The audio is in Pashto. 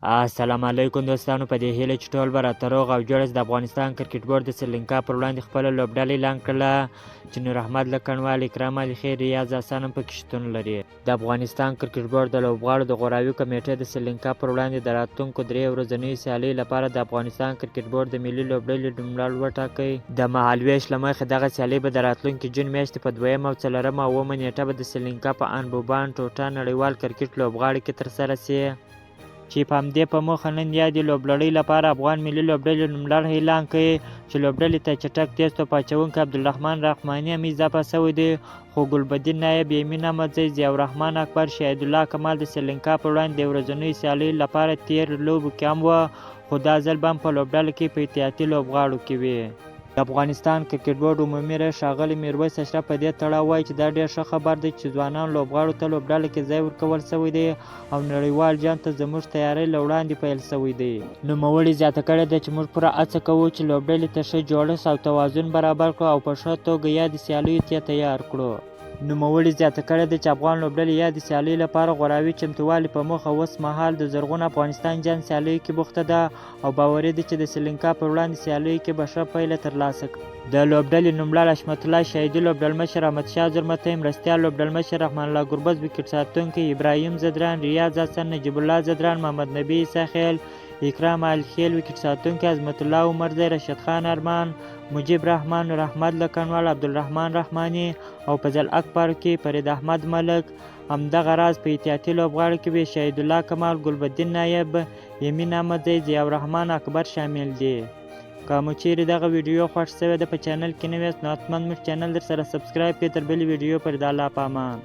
السلام علیکم دوستانو، په دې هیله چې ټول به راته روغ او جوړ یاست. د افغانستان کرکټ بورډ د سریلانکا پر وړاندې خپله لوبډله اعلان کړله چې نور احمد لکڼوال، اکرام علي خېل، ریاض حسن هم پکې شتون لري. د افغانستان کرکټ بورډ د لوبغاړو د غوراوي کمېټې د سریلانکا پر وړاندې د راتلونکو درې ورځنیو سیالیو لپاره د افغانستان کرکټ بورډ د ملي لوبډلې نوملړ وټاکئ. د مهالوېش له مخې دغه سیالۍ به د راتلونکي جون میاشتې په دویمه او څلورمه او اوومه نېټه به د سریلانکا په انبوبان ټوټا نړیوال کرکټ لوبغاړي کې ترسره شي. چې په همدې په موخه نن یادې لوبلړۍ لپاره افغان ملي لوبډلې نوملړ اعلان کړ چې لوبډلې ته چټک تېز توپ اچوونکی عبدالرحمن رحماني هم اضافه شوی دی، خو ګلبدین نایب، یمین احمدزی، ضیاالرحمن اکبر، شاهدالله کمال د سریلانکا پر وړاندې د ورځنیو سیالیو لپاره تېرو لوبو کې هم وه، خو دا ځل به هم په لوبډله کې په احتیاطي لوبغاړو کې وي. د افغانستان کرکټ بورډ عمومي رئیس ښاغلی میرویس اشرف په دې تړاو وايي چې دا ډېر ښه خبر دی چې ځوانانو لوبغاړو ته لوبډله کې ځای ورکول شوی دی او نړیوال جام ته زموږ تیاری له وړاندې پیل شوی دی. نوموړي زیاته کړې ده چې موږ پوره هڅه کوو چې لوبډلې ته ښه جوړښت او توازن برابر کړو او په ښه توګه یادې سیالیو ته تیار کړو. نوموړي زیاته کړې ده چې افغان لوبډلې یادې سیالیو لپاره غوراوي چمتووالي په موخه اوس مهال د زرغون افغانستان جام سیالیو کې بوخته ده او باوري دي چې د سریلانکا پر وړاندې سیالیو کې به ښه پایله ترلاسه کړي. د لوبډلې نوملړ حشمت الله شاهدي، لوبډلمشر احمد شاه زرمتی، مرستیال لوبډلمشر رحمان الله ګربز، ویکټ ساتونکی ابراهیم ځدران، ریاض حسن، نجیب الله ځدران، محمد نبي عیسی خیل، اکرام علخیل، ویکټ ساتونکی عظمت الله عمرزی، رشید خان ارمان، مجیب رحمان، نور احمد لکڼوال، عبدالرحمن رحماني او فضل اکبر کې فرید احمد ملک. همدغه راز په احتیاطي لوبغاړو کې به شهید الله کمال، ګلبدین نایب، یمین احمدزی، ضیاالرحمن اکبر شامل دي. که مو چیرې دغه ویډیو خوښ شوې ده، په چینل کې نوی یاست نو حتما موږ چینل درسره سبسکرایب کړئ. تر بلې ویډیو پورې د الله په امان.